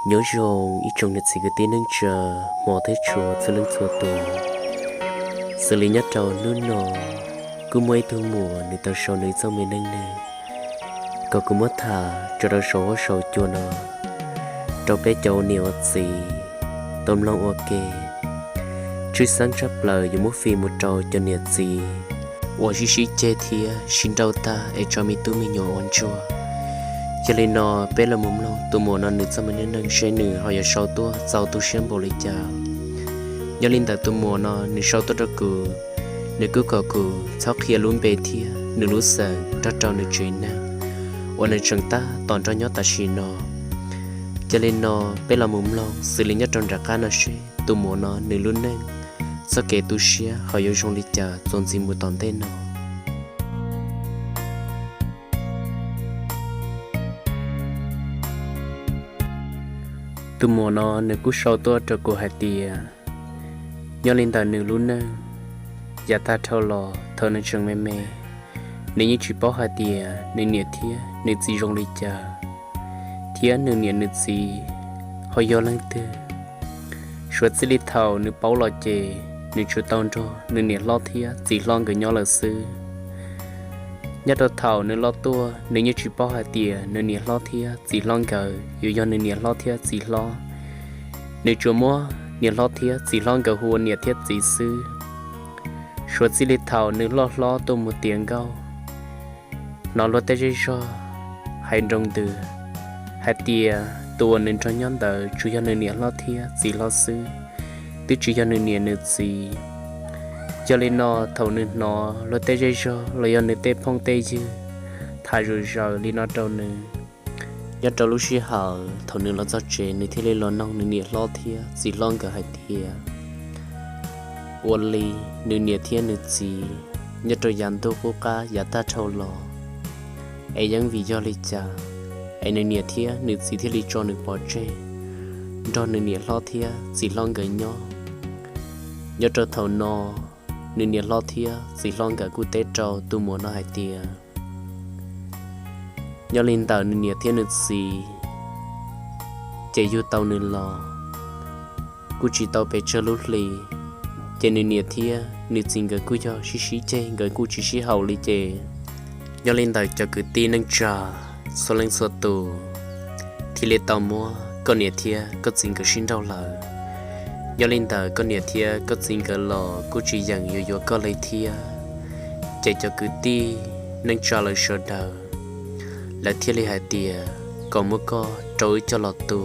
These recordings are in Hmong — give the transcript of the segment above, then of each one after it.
Nyob zoo ib tsoom niam txiv kwv tij neej tsa, hmov thiab tshua txhua leej txhua tus. Xws li nyob rau hnub no, kuj muaj ib tug muam nws tau sau nws txoj me neej neeg kom kuv muab tham tso rau saum huab saum cua no rau peb cov ua niam ua txiv tau mloog ua ke. Tshwj xeeb tshaj plaws yuav muab fij mus rau cov niam txiv uas sib sib ceg thiab sib nrauj tag es tso me tub me nyuam ua ntsuag. Yog li no, peb los mus mloog tus muam no nws txoj me neej neeg seb nws ho yuav sau tuaj txaus tu siab npaum li cas. Nyob li ntawm tus muam no nws sau tuaj rau kuv, nws kuj kom kuv txhob qhia lub npe thiab nws lub xeem nrog rau nws tsev neeg uas nws tseem tab tom nrog nyob tam sim no. Yog li no, peb los mus mloog xws li nyob rau nram qab no seb tus muam no nws lub neej txoj kev tu siab ho yuav zoo li cas txuas ntxiv mus tom ntej no. Tus muam no nws kuj sau tuaj rau kuv hais tias, nyob li ntawm nws lub neej, yav tag dhau los thaum nws tseem me me, nws yeej tsis paub hais tias nws niam thiab nws txiv zoo li cas, thiab nws niam nws txiv ho yog leej twg. Suav txij li thaum nws paub los ces nws tsuas tau nrog nws niam hlob thiab txiv hlob nkawd nyob lawm xwb. Nyob rau thaum nws loj tuaj, nws yeej tsis paub hais tias nws niam hlob thiab txiv hlob nkawd yuav yog nws niam hlob thiab txiv hlob. Nws tsuas muab niam hlob thiab txiv hlob nkawd hu ua niam thiab txiv xwb. Suav txij li thaum nws loj hlob tuaj mus tiav nkauj, hnov luag tej zej zog hais nroo ntws hais tias tus uas nws nrog nyob ntawd tsuas yog nws niam hlob thiab txiv hlob xwb, twb tsis yog nws niam nws txiv. Yog li no, thaum nws hnov luag tej zej zog los yog nws tej phooj tej ywg tham zom zaws li no rau nws, nyob rau lub sij hawm thaum nws los txog tsev, nws thiaj li los noog nws niam hlob thiab txiv hlob nkawd hais tias, ua li nws niam thiab nws txiv nyob rau yav ntuj qub qab yav tag dhau los, es yeej vim yog li cas es nws niam thiab nws txiv thiaj li tso nws pov tseg nrog nws niam hlob thiab txiv hlob nkawd nyob. Nyob rau thaum no, nws niam hlob thiab txiv hlob nkawd kuj teb rau tus muam no hais tias, nyob li ntawm nws niam thiab nws txiv ces yug tau nws los kuj tsis tau pes tsawg lub hli, ces nws niam thiab nws txiv nkawd kuj yog sib sib ceg, nkawd kuj tsis sib haum li ces, nyob li ntawm cov kwv tij neej tsa txhua leej txhua tus thiaj li tau muab koj niam thiab koj txiv nkawd sib nrauj lawm. Nyob li ntawm koj niam thiab koj txiv nkawd los kuj tsis yeem yuav yuav koj li thiab, ces cov kwv tij neej tsa lawv sawv daws, lawv thiaj li hais tias kom muab koj rau wb coj los tu.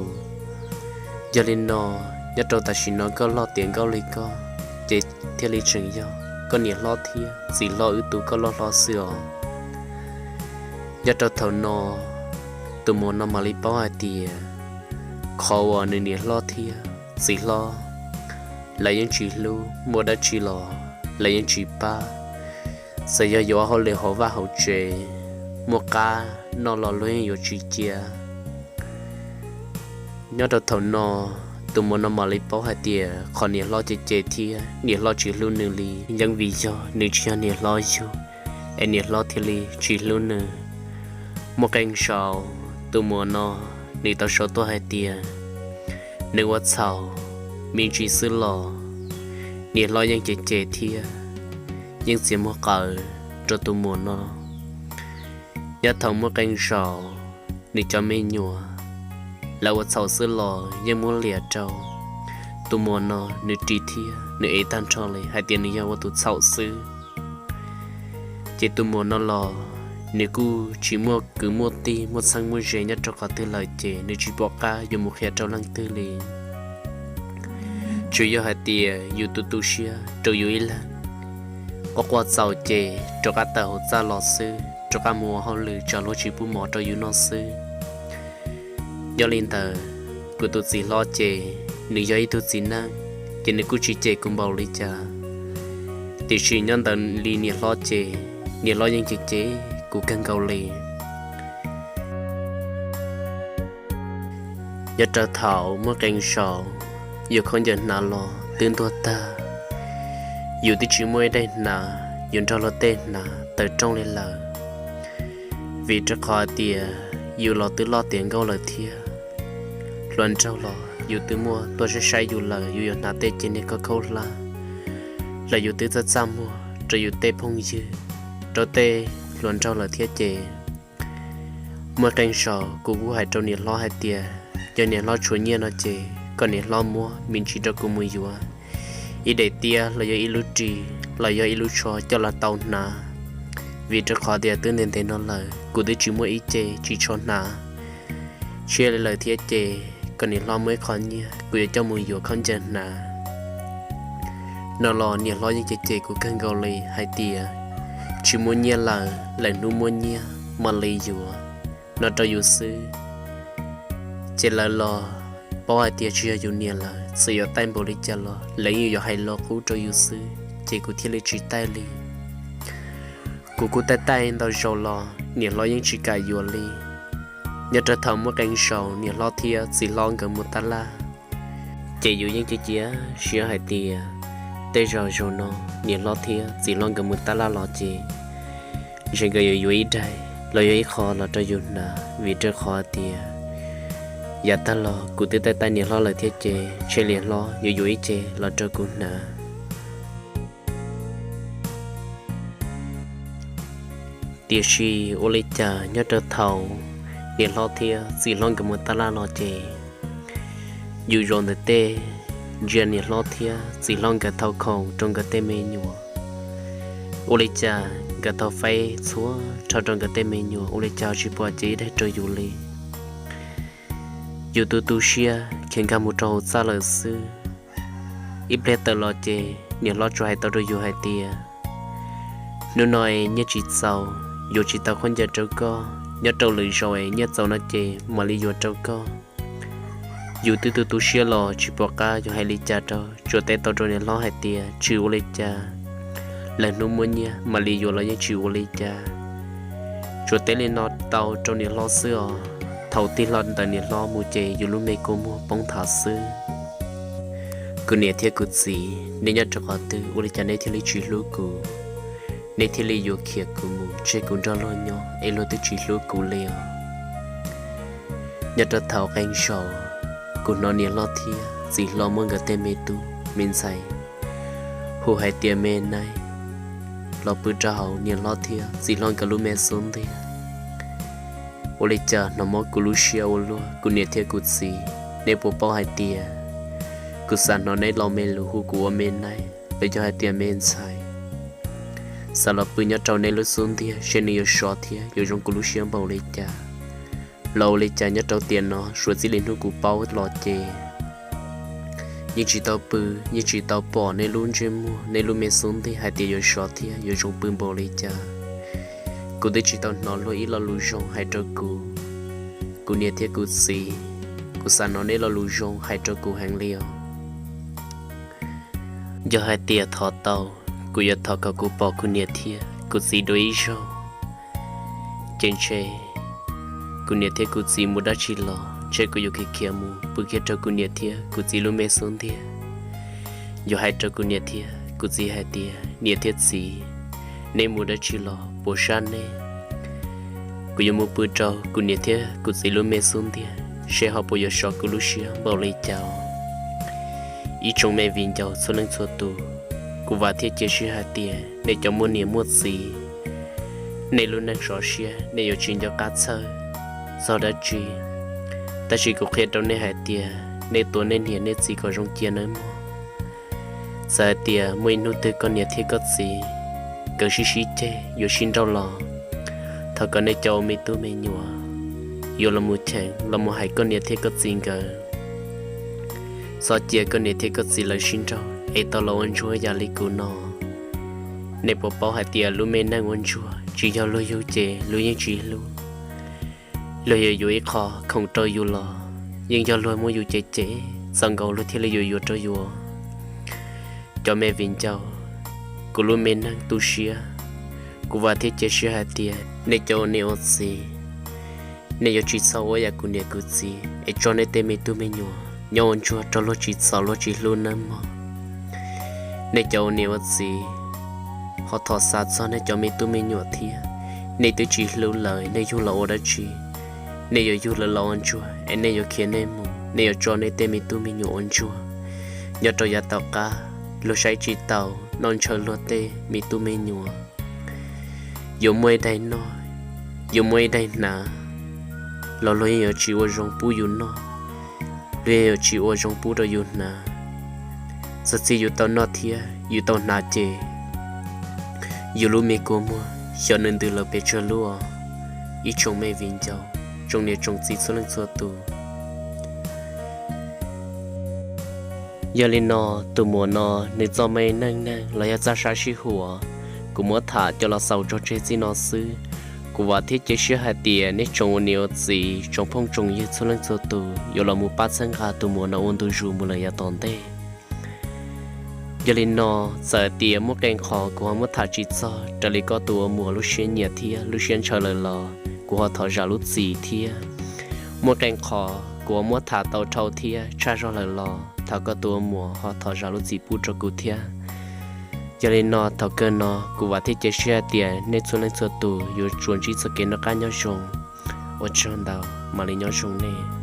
Yog li no, nyob rau tam sim no koj loj tiav nkauj li koj, ces thiaj li tseem yog koj niam hlob thiab txiv hlob wb tu koj loj hlob xwb os. Nyob rau thaum no, tus muam no mam li paub hais tias qhov uas nws niam hlob thiab txiv hlob lawv yeej tsis hlub, muaj dab tsi los lawv yeej tsis pab. Txawm yog yuav hauj lwm hauv vaj hauv tsev, muaj qab noj los luag yeej yuav tsis cia. Nyob rau thaum no, tus muam no mam li paub hais tias qhov niam hlob cem cem thiab niam hlob tsis hlub nws li yeej vim yog nws tsis yog niam hlob yug, es niam hlob thiaj li tsis hlub nws. Muaj qee zaus tus muam no nws tau sau tuaj hais tias nws ua txhaum me ntsis xwb los niam hlob yeej cem cem thiab yeej txiav muag qawv rau tus muam no. Nyob thaum muaj qee zaus nws cov me nyuam lawv ua txhaum xwb los yeej muab liam rau tus muam no, nws ris thiab nws ev tag nrho li hais tias nws yog ua tus txhaum xwb. Ces tus muam no los nws kuj tsis muaj kwv muaj tij muaj txheeb muaj ze nyob rau qhov twg lawm ces nws tsis pom qab yuav mus qhia rau leej twg li. Tsuas yog hais tias yus tu tu siab rau yus ib leeg, quaj quaj txaus ces rov qab tawm hauv txaj los xwb, rov qab mus ua hauj lwm tsam luag tsis pub mov rau yus noj xwb. Nyob li ntawd, kuv tus txiv hlob ces nws yog ib tug txiv neej, ces nws kuj tsis cem kuv npaum li cas. Tiam sis nyob ntawm li niam hlob ces niam hlob yeej cem cem kuv kawg nkaus li. Nyob rau thaum muaj qee zaus yus khaub ncaws hnav los twb ntuag tag, yus twb tsis muaj ib daim hnav yuav nrog luag tej hnav tawm rooj li lawm, vim rau qhov hais tias yus los twb loj tiav nkauj lawm thiab. hluas nraug los yus twb muaj tuaj saib saib yus lawm, yus yuav hnav tej cev niag khaub khaub hlab los yus twb txaj txaj muag rau yus tej phooj ywg, rau tej hluas nraug lawm thiab ces muaj qee zaus kuv kuj hais rau niam hlob hais tias yog niam hlob tshuav nyiaj no ces kom niam hlob muab me ntsis rau kuv mus yuav ib daim tiab los yog ib lub ris los yog ib lub tsho coj los tau hnav, vim rau qhov tias twb ntev ntev no lawm kuv twb tsis muaj ib ce tsis tshua hnav tshiab li lawm thiab ces kom niam hlob muab ib qho nyiaj kuv yuav coj mus yuav khaub ncaws hnav no los niam hlob yeej cem cem kuv kawg nkaus li hais tias tsis muaj nyiaj lawm, lwm hnub muaj nyiaj mam li yuav no rau yus xwb. Ces lawv los paub hais tias tsis yog yus niam lawm, txawm yuav taij npaum li cas los lawv yeej yuav hais lo qub rau yus xwb ces kuv thiaj li tsis taij li. Kuv kuj taij taij ntau zaus los niam hlob yeej tsis kam yuav li. Nyob rau thaum muaj qee zaus niam hlob thiab txiv hlob nkawd mus tab laj, ces yus yeej cia cia siab hais tias tej zaum zaum no niam hlob thiab txiv hlob nkawd mus tab laj los ces ntshe nkawd yuav yuav ib daim los yog ib qho los rau yus hnav, vim rau qhov tias yav tag los kuv twb taij taij niam hlob lawm thiab ces ntshe niam hlob yuav yuav ib ce los rau kuv hnav. Tiam sis ua li cas nyob rau thaum niam hlob thiab txiv hlob nkawd mus tab laj los ces yus zaum ntawm tej ntsia niam hlob thiab txiv hlob nkawd thau khoom rau nkawd tej me nyuam. Ua li cas nkawd thau faib txhua rho rau nkawd tej me nyuam, ua li cas tsis pom cev ib daim rau yus li. Yus tu tu siab khiav nkag mus rau hauv txaj lawm xwb. Ib pliag tawm los ces niam hlob tsuas hais tau rau yus hais tias hnub no es nyiaj tsis txaus, yuav tsis tau khaub ncaws rau koj, nyob rau lwm zaus es nyiaj txaus no ces mam li yuav rau koj. Yus twb tu tu siab los tsis pom qab yuav hais li cas rau, tsuas teb tau rau niam hlob hais tias tsis ua li cas, lwm hnub muaj nyiaj mam li yuav los yeej tsis ua li cas. Tsuas teb li no tau rau niam hlob xwb os. Thaum tig hlo ntawm niam hlob mus ces yus lub me kua muag poob thav xwb. Kuv niam thiab kuv txiv, neb nyob rau qhov twg ua li cas neb thiaj li tsis hlub kuv, neb thiaj li yuav khiav kuv mus tseg kuv nrog luag nyob es luag twb tsis hlub kuv li os. Nyob rau thaum qee zaus, kuv hnov niam hlob thiab txiv hlob muab nkawd tej me tub me ntxhais hu hais tias me naib los pw rau hauv niam hlob thiab txiv hlob nkawd lub me xub ntiag. Ua li cas hnov mob kuv lub siab ua luaj. Kuv niam thiab kuv txiv, neb puas paub hais tias kuv xav hnov neb los me lus hu kuv ua me naib los yog hais tias me ntxhais, xav los pw nyob rau neb lub xub ntiag seb nws yuav sov thiab yuav zoo kuv lub siab npaum li cas. Los ua li cas nyob rau tiam no suav txij li hnub kuv paub los ces yeej tsis tau pw, yeej tsis tau pom neb lub ntsej muag neb lub me xub ntiag hais tias yuav sov thiab yuav zoo pw npaum li cas. Kuv twb tsis tau hnov luag ib lo lus zoo hais rau kuv. Kuv niam thiab kuv txiv, kuv xav hnov neb lo lus zoo hais rau kuv heev li os. Yog hais tias thov tau, kuv yuav thov kom kuv pom kuv niam thiab kuv txiv dua ib zaug. Ces ntshe kuv niam thiab kuv txiv mus dab tsi los ntshe kuv yuav khiav khiav mus pw kiag rau kuv niam thiab kuv txiv lub me xub ntiag. Yuav hais rau kuv niam thiab kuv txiv hais tias niam thiab txiv, neb mus dab tsi los puas sab neb? Kuv yuav mus pw rau kuv niam thiab kuv txiv lub me xub ntiag seb ho puas yuav sov kuv lub siab npaum li cas. Ib tsoom me viv ncaus txhua leej txhua tus, kuv vam thiab cia siab hais tias nej cov muaj niam muaj txiv, nej lub neej sov siab nej yuav tsis nco qab txhawj txog dab tsi. Tab sis kuv qhia rau nej hais tias nej tuav nej niam nej txiv kom zoo cia nawb mog. Txawm hais tias muaj ib hnub twg koj niam thiab koj txiv nkawd sib sib ceg yuav sib nrauj los, thov kom nej cov ua me tub me nyuam yuav los mus cheem los mus hais koj niam thiab koj txiv nkawd, txhob cia koj niam thiab koj txiv lawv sib nrauj es tau los ua ntsuag yam li kuv no. Nej puas paub hais tias lub me neej ua ntsuag tsis yog luag yug ces luag yeej tsis hlub. Luag yuav yuav ib qho khoom rau yus los yeej yog luag muab yus cem cem txaus nkaus luag thiaj li yuav yuav rau yus. Cov me viv ncaus, kuv lub me neej tu siab, kuv vam thiab cia siab hais tias nej cov ua niam ua txiv, nej yuav tsis txhob ua yam kuv niam kuv txiv es tso nej tej me tub me nyuam nyob ua ntsuag rau luag tsis txaus luag tsis hlub nawb mog. Nej cov ua niam ua txiv, ho thov xav txog nej cov me tub me nyuam thiab. Nej twb tsis hlub lawv, nej yug los ua dab tsi? Nej yuav yug lawv los ua ntsuag es nej yuav khiav nej mus nej yuav tso nej tej me tub me nyuam ua ntsuag. Nyob rau yav tom qab luag saib tsis taus, noj ntshaw luag tej me tub me nyuam. Yuav muaj ib daim noj, yuav muaj ib daim hnav, los luag yeej yuav tsis ua zoo pub yus noj, luag yeej yuav tsis ua zoo pub rau yus hnav. Txog txij yus tau noj thiab yus tau hnav ces yus lub me kua muag xyov nws ntws lawm pes tsawg lub os, ib tsoom me viv ncaus, tsoom niam tsoom txiv txhua leej txhua tus. Yog li no, tus muam no nws txoj me neej neeg los yog txoj sab sib huam, kuv muab tham coj los xaus tso tseg txij no xwb. Kuv vam thiab cia siab hais tias nej tsoom ua niam ua txiv, tsoom phooj tsoom ywg txhua leej txhua tus yuav los mus pab txhawb nqa tus muam no ua ntu zus mus lawm yav tom ntej. Yog li no, txawm tias muaj qee qhov kuv ho muab tham tsis txog raws li koj tus ua muam lub siab nyiam thiab lub siab ntshaw lawm los kuv ho thov zam lub txim thiab. Muaj qee qhov kuv ho muab tham tau dhau thiab tshaj zog lawm los thov koj tus ua muam ho thov zam lub txim pub rau kuv thiab. Yog li no, thaum kawg no kuv vam thiab cia siab hais tias nej txhua leej txhua tus yuav tsuas ntsib txoj kev noj qab nyob zoo. Ua tsaug ntau, mam li nyob zoo nej.